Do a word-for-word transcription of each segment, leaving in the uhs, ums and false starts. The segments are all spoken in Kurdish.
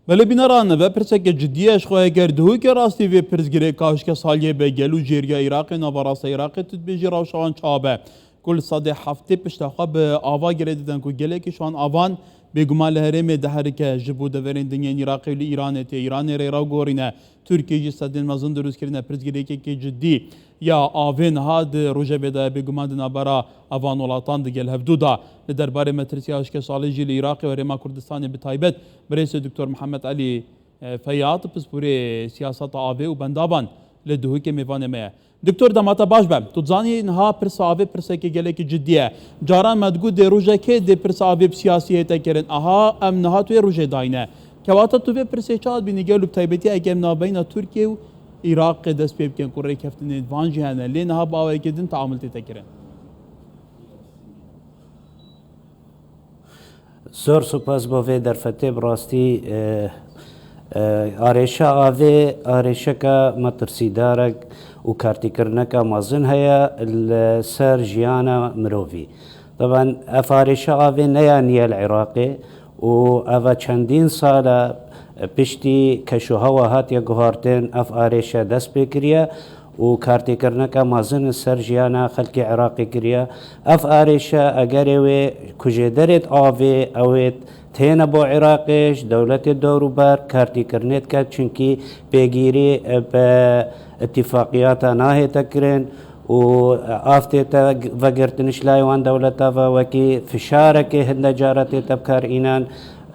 Belê bîneran, ve pirseke cidî ye. Ji xwe eger Duhokê rastî vê pirsgirêka hişkesaliyê be, gel û jêriya Iraqê, nava rasta Iraqê, tu dibêjî rewşa wan çawa be? Ku li sedê heftê pişta xwe bi ava girê didin ku gelekî ji wan avan bêguman li herêmê diherike, ji bo deverên din yên Iraqê û li Îranê tê Îranê rê re gorîne. Tirkiye jî sedên mezin dirust kirine, pirsgirêkekê cidî ya avê niha di rojevê de ye, bêguman di navbera evan welatan digel hevdû de. Li derbarê metirsiya hişkesalî jî li Iraqê û Herêma Kurdistanê bi taybet, birêzê Doktor Mihemed Elî, e, Feyad, pispûrê siyaseta avê û bendavan li Duhokê mêvanê me ye. Doktor, dema te baş be. Tu dizanî niha pirsa avê pirsekê gelekî cidî ye. Caran me digot dê rojekê dê pirsa avê bi siyasî hête kirin. Aha, em niha tu yê rojê dayne. Kewata tu vê pirsê çawa dibînî? Gelo bi taybetî eger em navbeyna Tirkiye û Iraqê dest pê bikin ku rêkeftinên van jî hene, lê niha bi awayekî din teamul tête kirin. Zor spas bo vê derfetê, bi rastî, e, e, arêşa avê arêşeka metirsîdarek û kartîkirineka mezin heye li ser jiyana mirovî. Taban ev arêşa avê neya niye li Iraqê û eva çendîn sala piştî keşûhewa hatiye guhartin, ev arêşe dest pê kiriye û kartêkirineke mezin li ser jiyana xelkê Iraqê kiriye. Ev arêşe egerê wê ku jêderêt avê ew ê têne bo Iraqê, ji dewletê dewrûber kartîkirinê dike, çunkî pêgîrî, e, bi îtîfaqiyata nahête kirin û, e, av tête vegirtin ji layê wan dewleta ve, wekî fişarekê hinde cara tête bi kar înan,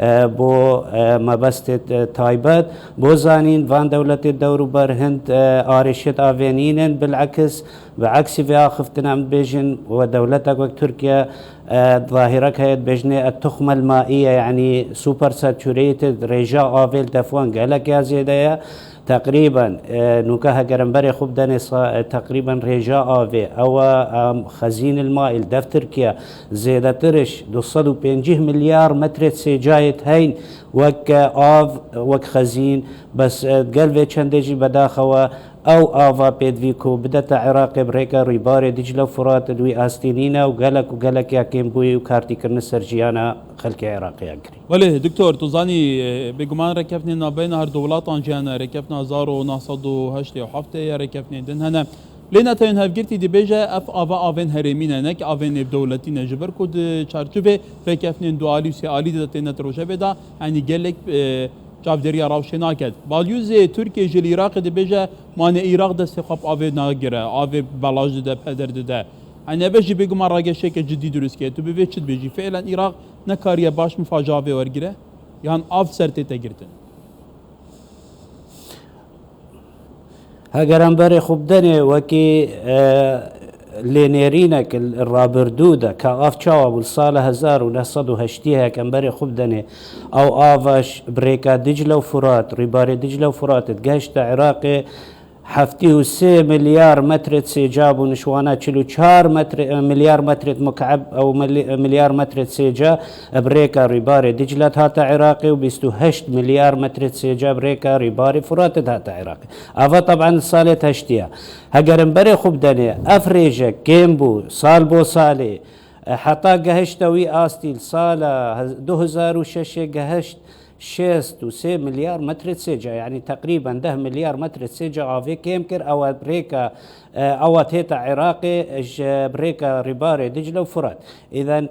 e, bo, e, mebestê, e, taybet. Bo zanîn, van dewletê dewrûber hind, e, arêşêt avê nînin, bilekis, bi eksî vê axiftina em dibêjin, we dewletek wek Tirkiye, e, zahîrek heye dibêjinê et-tuxmel maiye, yanî super saturated, rêja avê li def wan gelek ya zêde ye. Teqrîben, e, nûka heger em berê xwe bidenê sa-, e, teqrîben rêja avê, ew e, em, xezîn il ma il def Tirkiye zêdetir ji du sed û pêncî milyar metrê sêcayê heyn wek, e, av, wek xezîn, bes, e, gel vê çendê jî bedaxewe ew ava pêdivî ku bidete Iraqê bi rêka rûybarê Dicle û Furat di wî astî nîne û gelek û gelek ya kêmbûyî û kartîkirine ser jiyana xelkê Iraqê ya kirî. Belê, Doktor, tu zanî, e, bêguman rêkeftinên navbeyna her du welatan jî hene, rêkeftina hezar û neh sed û heştê û heftê ye, rêkeftinên din hene. Lê netewên hevgirtî dibêje, ev ava avên herêmî ne, ne ki avên nêvdewletî ne. Ji ber ku di çarçovê rêkeftinên dualî û sêalî de têne di rojevê de, yanî gelek, e, çavdêriya rewşê naket. Balyozê Tirkiyê jî li Iraqê dibêje, ma ne Iraq destê xwe bi avê nagire, avê belaş dide, peder dide. Yanî eve jî bêguman rageşeke cidî dirust kiriye. Tu bi vê çi dibêjî? Fiilen Iraq nekariye baş mifaja avê wergire? Yan av ser tête girtin? Heger em berê xwe bidenê wekî, e, lênêrînek li rabirdû de ka av çawa bû, li sala hezar û neh sed û heştê hek em berê xwe bidenê, ew ava ji bi rêka Dicle û Furat, rîbarê Dicle û Furat digehişte Iraqê, heftê û sê milyar metrê sêca bûn, ji wana çil û çar metre, e, milyar metrê mukeb ew mili-, e, milyar metrê sêca, e, bi rêka rîbarê Dicle hate Iraqê û bîst û heşt milyar metrê sêca bi rêka rîbarê Furatê hate Iraqê. Ava teben li salê heştê ye. Heger em berê xwe bidenê, ev rêje kêm bû, sal bo salê, e, heta gehişte wî astî li sala hez-, du hezar û şeşê gehişt şêst û sê milyar metrê sêca, yanî teqrîben deh milyar metrê sêca avê kêm kir, ew e bi rêka, e, ew e tête Iraqê ji bi rêka rîbarê Dicle û Furat. Îden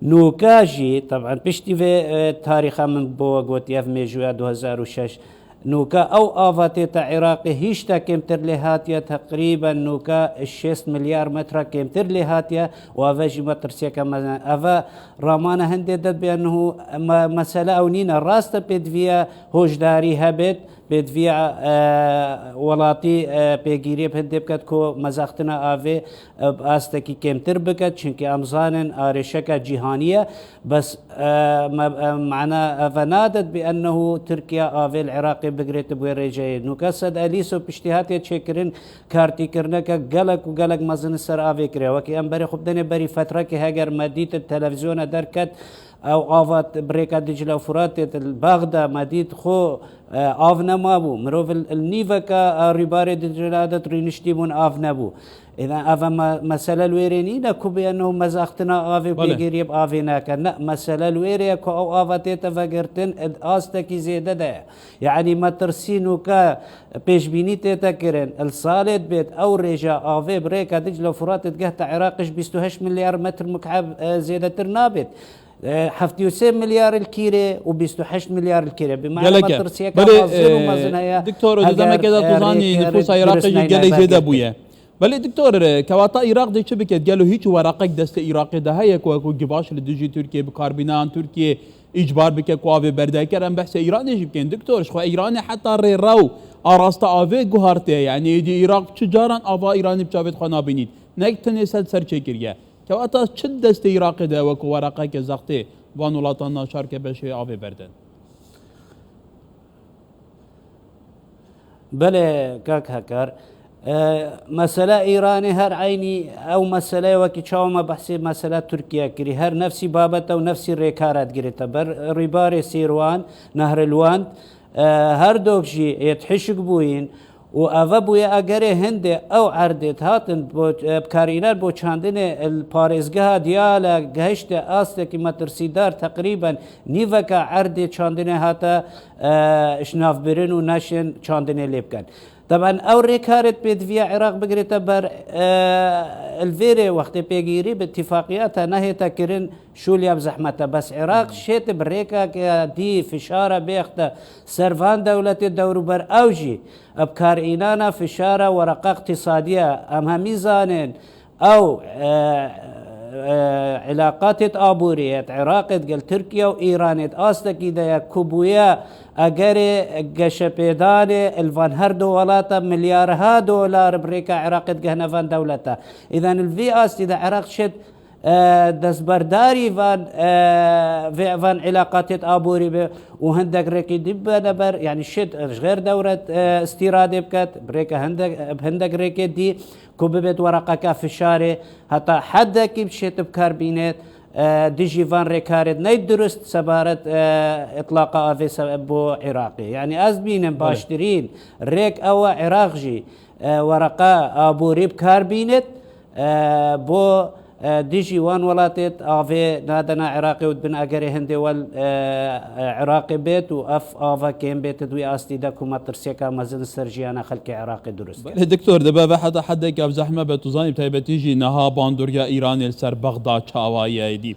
nûka jî, teben piştî vê, e, tarîxa min bo we gotiye, ev mêjûya du hezar û şeş, nûka ew ava tête Iraqê hîşta kêmtir lê hatiye, teqrîben nûka şêst milyar metra kêmtir lê hatiye û eve jî metirsiyeke mezin. Eve ramana hindê de bê enhu me-, mesele ew nîne. Rast e, pêdiviya hojdarî hebêt, pêdiviya, e, welatî, e, pêgîriyê bi hindê biket ku mezextina avê, e, bi astekî kêmtir biket, çunkî em zanin arêşeke cîhanî ye. Bes, e, me-, e, mana eve nadet bi ennehu Tirkiye avê li Iraqê bigirêt bi wê rêjeyê. Nûke Sed Elîso piştî hatiye çêkirin, kartîkirineke gelek û gelek mezin li ser avê kiriye. Wekî em berê xwe bidenê berî fetrekê, heger me dît, televîzyona derket, Ew ava t-, bi rêka Dicle û Furatê t-, li Bexda me dît xwe, e, av nemabû. Mirov li, li nîveka, e, rûbarê Diclê de rûniştî bûn, av nebû. Êden eva me-, mesele li wêrê nîne ku bêno mezaxtina avê û Belê. pêgiriyê bi avê nake. Ne, mesele li wêrê ye ku ew ava tête vegirtin, di astekî zêde de ye. Yanî metirsî nûke pêşbînî tête kirin. Li salê dibêt ew rêja avê bi rêka Dicle û Furatê digehta Iraqê ji bîst û heşt milyar metr mukeb, e, zêdetir nabêt. E, heftê û sê milyar li kîrê û bîst û heşt milyar li kîrê. Bi mane Gelek e. metirsiyeke Belê, mezin û e, mezin heye. Doktor, di Heger, demeke de e, tu zanî rêkê nifûsa rê Iraqê jî durusnayî gelek zêde nebêt. bûye. Belê doktor, e, kewata Iraq dê çi biket? Gelo hiç weraqek destê Iraqê de heye ku wekû givaş li dijî Tirkiyê, bikarbînan Tirkiyê îcbar bike ku avê berdayker? Em behsê Îranê jî bikin doktor. Ji xwe Îranê heta rêrew arasta avê guhartiye. Yanî êdî Iraq çi caran ava Îranê bi çavê xwe nabînît. Nek tenê ser ser çêkiriye. Kewata çi destê Iraqê de wekû weraqeke zextê van welatan naçar ke beşê avê berdin? Belê, kak Hekar. E, mesele Îranê her eynî ew mesele ye, wekî çawa me behsê mesela Tirkiye kirî. Her nefsî babet e û nefsî rêkar e digirête ber. Rîbarê Sîrwan, Nehril Wend, e, her dok jî yê hişk bûyîn û eve bûye egerê hindê ew erdê hatin bo, e, bikarîner bo çandinê li parêzgeha Diyale gehişte astekî metirsîdar, teqrîben nîveka erdê çandinê hate, e, ji nav birin û neşên çandinê lê bikin. Teben ew rêkarê pêdiviya Iraq bigirête ber, e, li vêrê wextê pêgirî bi tifaqiyata nehête kirin, şûliya bi zehmet e. Bes Iraq şêt bi rêkeke dî fişara bêxte ser van dewletê dewrûber ew jî bi karînana fişara wereqa iqtîsadiye. Em hemî zanin, Ew, e, e, îlaqatêt aborî yêt Iraqê digel Tirkiye û Îranê di astekî de ye ku bûye egerê geşepêdanê li van her du welata milyarha dolar bi rêka Iraqê digehne van dewleta. Îden li vî astî de Iraq şêt, e, destberdarî van, e, vê, van îlaqatêt aborî be û hindek rêkê dî bibene ber, yanî şêt ji xêr dewlet, e, îstîradê biket, bi rêke hindek, bi hindek rêkê dî. Ku bibêt weraqeke fişarê heta hedekî bişêt bi kar bînêt, e, dijî van rêkarêt ney dirust sebaret, e, îtlaqa avê se-, bo Iraqê. Yanî ez bînim Belê. baştirîn rêk ew e Iraq jî, e, wereqa aborî bi kar bînêt, e, bo, e, dijî wan welatêt avê nadena Iraqê û dibin egerê hindê wel, e, e, Iraqê bêt û ev ava kêm bêt di wî astî de ku metirsiyeka mezin li ser jiyana xelkê Iraqê dirust. Belê, doktor, dibe ve heta hedekî ev zehme be, tu zanî, bi taybetî jî niha bandoriya Îranê li ser Bexda çawa ye êdî.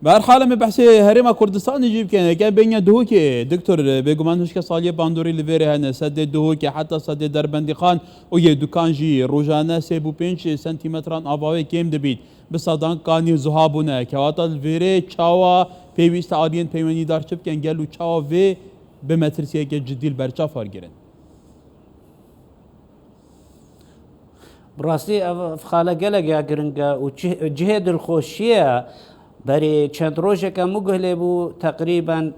Bi her hal, em ê behsê Herêma Kurdistanê jî bikin. Heke bênîya Duhokê, doktor, bêguman hişke saliyê bandorî li vêrê hene, sedê Duhokê heta sedê Derbendîxan û yê Dukan jî rojane sê bû pênc sentîmetran ava wê kêm dibît. Bi sedan kanî zuha bûne. Kewata li vêrê çawa pêwîst e aliyên peywendîdar çi bikin? Gel û çawa vê bi metirsiyeke cidî li ber çav girin? Bi rastî ev, ev xale gelek ya giring e û cih-, cihê dilxweşiyê ye. Berî çend rojeke min guh lê bû, teqrîben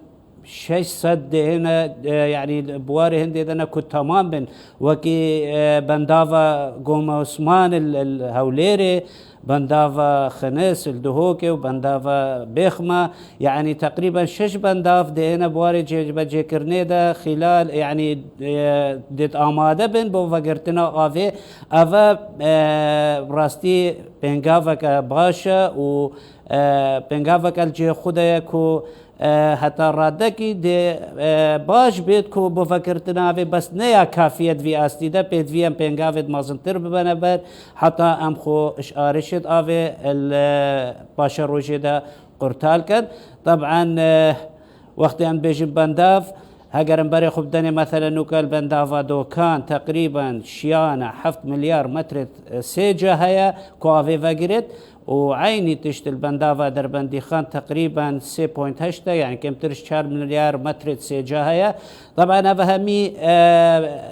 şeş sed dê hene, e, yanî bi warê hindê de ne ku temam bin. Wekî, e, bendava Goma Osman li, li Hewlêrê, bendava Xinis li Duhokê û bendava Bêxma, yanî teqrîben şeş bendav dê hene bi warê cêbecêkirinê de xîlal, yanî, e, dê amade bin bo vegirtina avê. Eve, e, rastî pêngaveke baş e û, e, pêngaveke li cihê xwe de ye ku, e, heta radekî dê, e, baş bêt ku bo vegirtina avê, bes ne ya kafî ye di vî astî de, pêdivî em pêngavêt mezintir bibene ber, heta em xwe ji arişêt avê li paşerojê de qurtal kin. Teb'en, e, wextê em dibêjin bendav, heger em berê xwe bidenê, meselen, nûke li bendava Dokan teqrîben şiyana heft milyar metrê, e, sêca heye ku avê vegirêt û eynî tişt li bendava Derbendîxan teqrîben sê point heşt e, yanî kêmtir ji çar milyar metrê sêca heye. Teb'en ev hemî, e,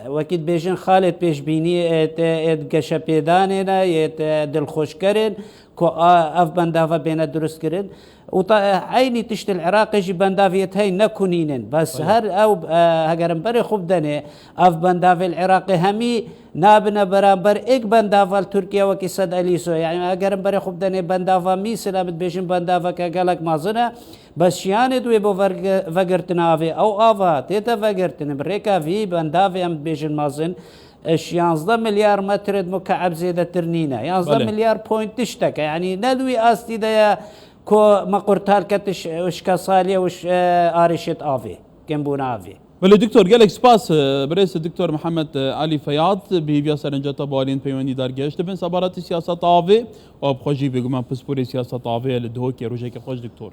wekî dibêjin xalê pêşbînî, e, te, e, geşepêdanê ne, yê te dilxweşkerên ku a, ev bendava bêne dirustkirin. Û ta, e, eynî tişt li Iraqê jî bendaviyêt hey ne ku nînin. Bes Belê. her ew, e, heger em berê xwe bidenê, ev bendavê li Iraqê hemî nabine beramber êk bendava li Tirkiye wekî Sed Elîso. Yani eger em berê xwe bidenê bendava Mîsil, em dibêjin bendaveke gelek mezin e. Bes şiyanê di wê bo verge-, vegirtina avê. Ew ava tête vegirtin, bi rêka vî bendavê em dibêjin mezin, e, şiyanzdeh milyar metre mukeb zêdetir nîne. Yanzdeh Belê. milyar point tiştek e. Yani ne di wî astî de ye ku me qurtal ketiş, e, şikesaliye û ş-, e, arêşêt avê, kêmbûna avê. Belê doktor, gelek spas, e, birêz doktor Mihemed, e, Elî Feyad, bi hêviya serinca te bi aliyên peywendîdar geşt dibin sebaratî siyaseta avê û bi xwe jî bêguman pisporê siyaseta avê ye li Duhokê. Rojeke xweş doktor.